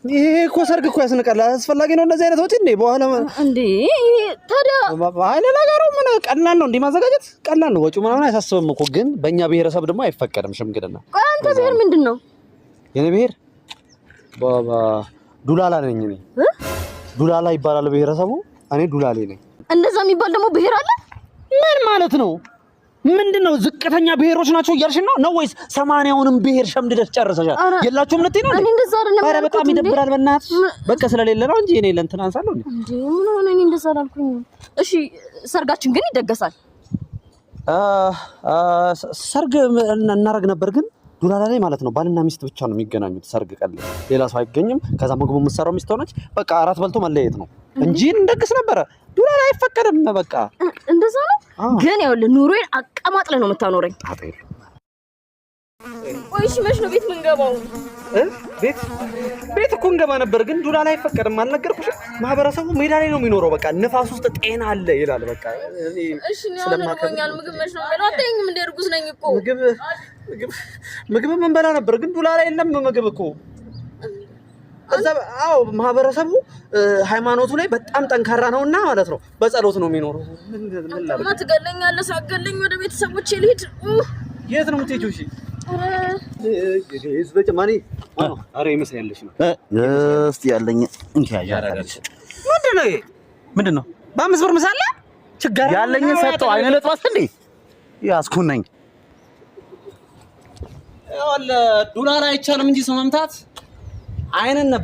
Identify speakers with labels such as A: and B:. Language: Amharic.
A: ይሄ እኮ ሰርግ እኮ ያስንቃል። አስፈላጊ ነው እንደዚህ አይነት ወጪ እንዴ? በኋላ
B: እንዴ ታዲያ
A: አይ ለነገሩ ምን ቀላል ነው፣ እንዲህ ማዘጋጀት ቀላል ነው። ወጪው ምናምን አያሳስብም እኮ፣ ግን በእኛ ብሔረሰብ ደግሞ አይፈቀድም ሽምግልና።
B: ቆይ አንተ ብሔር ምንድን ነው?
A: የኔ ብሔር ዱላላ ነኝ እኔ። ዱላላ ይባላል ብሔረሰቡ። እኔ ዱላሌ ነኝ።
B: እንደዛ የሚባል ደግሞ ብሔር አለ?
A: ምን ማለት ነው? ምንድን ነው? ዝቅተኛ ብሔሮች ናቸው እያልሽን ነው ወይስ 80ውንም ብሔር ሸምድደሽ ጨርሰሻል? የላችሁም ልትይ ነው?
B: እኔ እንደዛ አይደለም።
A: ኧረ በጣም ይደብራል። በእናትሽ በቃ ስለሌለ ነው እንጂ እኔ ለእንትን አንሳለሁ እንዴ?
B: እንዴ ምን ሆነ? እኔ እንደዛ አላልኩኝም። እሺ ሰርጋችን ግን ይደገሳል።
A: ሰርግ እናደርግ ነበር ግን ዱላላ ላይ ማለት ነው ባልና ሚስት ብቻ ነው የሚገናኙት ሰርግ ቀን ላይ፣ ሌላ ሰው አይገኝም። ከዛ ምግቡ የምትሰራው ሚስት ሆነች። በቃ አራት በልቶ መለየት ነው እንጂ እንደግስ ነበረ። ዱላላ አይፈቀድም። በቃ
B: እንደዛ ነው። ግን ይኸውልህ ኑሮዬን አቀማጥለህ ነው የምታኖረኝ።
A: ጣጣ የለውም።
B: ቆይ እሺ መች ነው ቤት የምንገባው?
A: ቤት ቤት እኮ እንገባ ነበር ግን ዱላላ አይፈቀድም። አልነገርኩሽም? ማህበረሰቡ ሜዳ ላይ ነው የሚኖረው። በቃ ንፋስ ውስጥ ጤና አለ ይላል። በቃ
B: እሺ እኔ አሁን እርቦኛል። ምግብ መች ነው የምበላው? አታየኝም እንደ እርጉዝ ነኝ እኮ።
A: ምግብ ምግብ ምግብ እንበላ ነበር ግን ዱላላ የለም ምግብ እኮ እዛ። አዎ ማህበረሰቡ ሃይማኖቱ ላይ በጣም ጠንካራ ነውና ማለት ነው በጸሎት ነው የሚኖረው። ምን ላድርግ?
B: አንተማ ትገለኛለህ። ሳትገለኝ ወደ ቤተሰቦቼ ልሂድ።
A: የት ነው የምትሄጂው? እሺ
C: እስቲ ያለኝ እንኪ
A: ምንድን ነው ይሄ?
C: ምንድን ነው?
A: በ5 ብር ምሳ አለ? ችጋራ
C: ያለኝን ሰጠው። አይነ ለጥባስ እንዴ ያስኩነኝ።
A: ዱላላ አይቻልም እንጂ ሰው መምታት አይንን ነበር።